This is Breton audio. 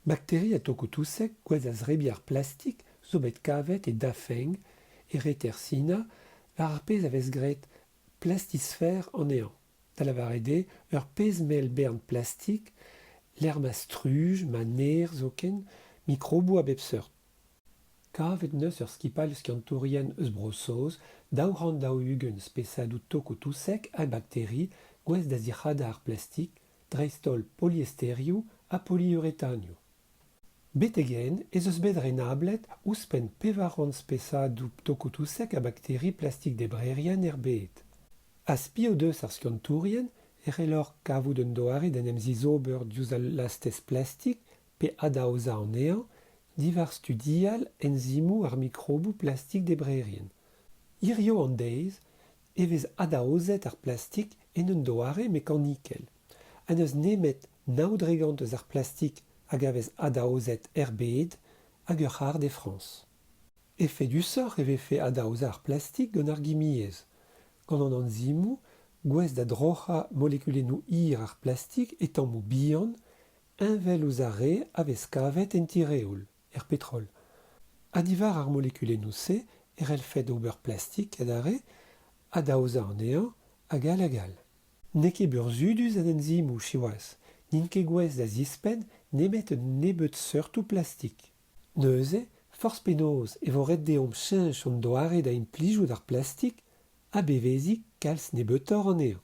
Bakteri ha tokoù-touseg gouest da zebriñ ar plastik zo bet kavet e Dafeng, e reter Sina, war ar pezh a vez graet plastisfer anezhañ, da lavaret eo ur pezh mell bern plastik lec'h ma struj, ma ner zoken, mikroboù a bep seurt. Kavet 'neus ur skipailh skiantourien eus Bro-Saoz 240 spesadoù tokoù-touseg ha bakteri gouest da zic'hadañ ar plastik, dreist-holl poliesterioù ha poliuretanioù. Betek-henn ez eus bet renablet ouzhpenn 400 spesadoù tokoù-touseg ha bakteri plastikdebrerien er bed. Ha spi o deus ar skiantourien e c'hellor kavout un doare d'en em zizober diouzh al lastez plastik pe adaozañ anezhañ diwar studial enzimoù ar mikroboù plastikdebrerien. Hiziv an deiz e vez adaozet ar plastik en un doare mekanikel ha n'eus nemet 9% eus ar plastik hag a vez adaozet er bed hag ur c'hard e Frañs. Efedusoc'h e vefe adaozañ ar plastik gant ar gimiezh, gant an enzimoù gouest da droc'hañ molekulennoù hir ar plastik e tammoù bihan heñvel ouzh ar re a vez kavet en tireoul, er petrol. Ha diwar ar molekulennoù-se e c'hellfed ober plastik adarre, adaozañ anezhañ, hag all hag all. N'eo ket burzhudus an enzimoù, siwazh, n'int ket gouest da zispenn nemet un nebeud seurtoù plastik. Neuze, forzh penaos e vo ret deomp cheñch hon doare da implijout ar plastik ha beveziñ kalz nebeutoc'h anezhañ.